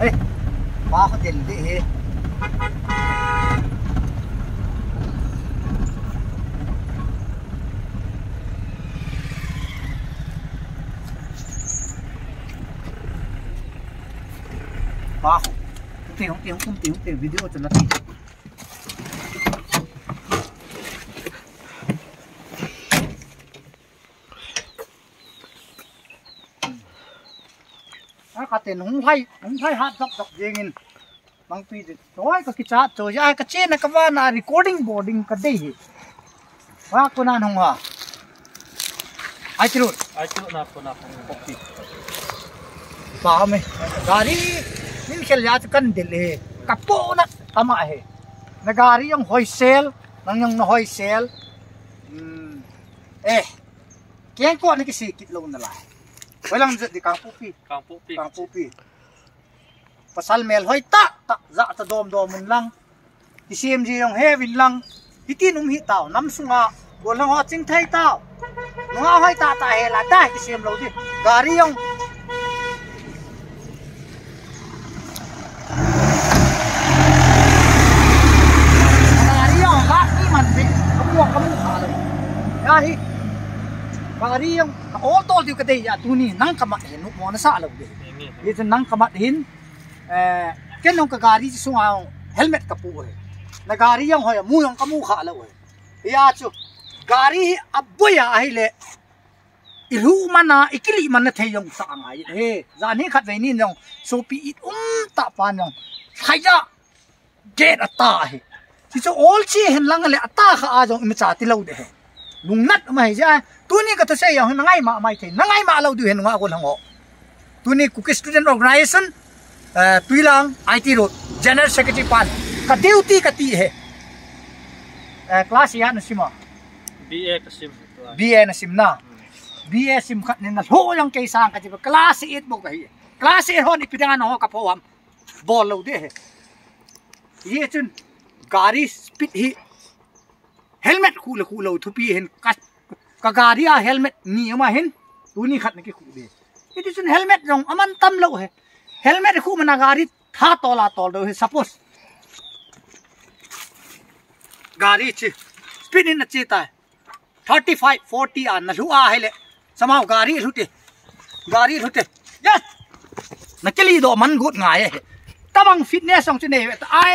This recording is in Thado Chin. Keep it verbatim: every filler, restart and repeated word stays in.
Ei, pa ko tel de he. Pa ko. Hung te, hung te, hung te, hung te, video chala te. A ka ten hung lhai, hung lhai hat jap jap jeng in. Bang pi de. Toi ka kicha to ya ka chena ka vana recording boarding ka dei hi. Wa ko nan hung ha. Ai tiru. Ai tiru na ko na ko. Okay. Pa me. Gari min khel ya chu kan del he. Ka po na tama he. Na gari jong hoi sel, nang jong na hoi sel. Hmm. Eh. Keng ko na kisi kit lo na lai. Walang jat di Kangpokpi. Kangpokpi. Kangpokpi. Pasal mel hoi tah tah, ja ta dom dom un lang. Kisem ji jong he vin lang. Hitin um hi tao, nam sunga, gollhang ho ching thei tao. Nunga hoi tah tah he la ta, kisem lo di. Gari jong. Gari jong, la ni man di. Kamu, kamu kha lo. Ya hi. Gari jong, ka ol tol diu ka dei ya, tuni nang ka mat hin, nu mo na sa lo di. Hi chu nang ka mat hin. Eh, ken jong ka gari sunga helmet ka pu he. Na gari jong hoi, mu jong ka mu kha lo he. Hia chu, gari hi a boi a ahile, i lhu man a, i kili man na thei jong sa ngai he. Jan hi khat vei nin jong, sopi it um ta pan jong. Thai ja, gate a ta he. Chi chu ol chi hen lang le a ta kha a jong i ma cha ti lo de he. Lungnat ma hi ja. Tuni ka ta sei jong, na ngai ma mai thei. Na ngai ma lo du he nunga gollhang ho. Tuni Kuki Student Organization, eh, Tuilang, I T Road, General Secretary pan, ka duty ka ti he. Eh, class ya na sim a? B A ka sim. B A na sim na. B A sim khat ni na lho jong kei sang ka ti ba class eight bou ka hi. Class eight hon ipi dinga na ho ka pho ham. Bol lo de he. Ye chun gari speed hi. Helmet khu le khu lo thupi hin ka, ka gari a helmet ni ama hin tuni khat na ki khu de. Hiti chun helmet jong aman tam lo he. Helmet khu mana gari tha tol a tol do he suppose. Gari chi speed in a chi ta. Thirty five, forty a na lhu a hele. Somehow gari lhu te. Gari lhu te. Yes. Na kili do man gut ngai he. Tabang fitness jong chi nei ve ta ai.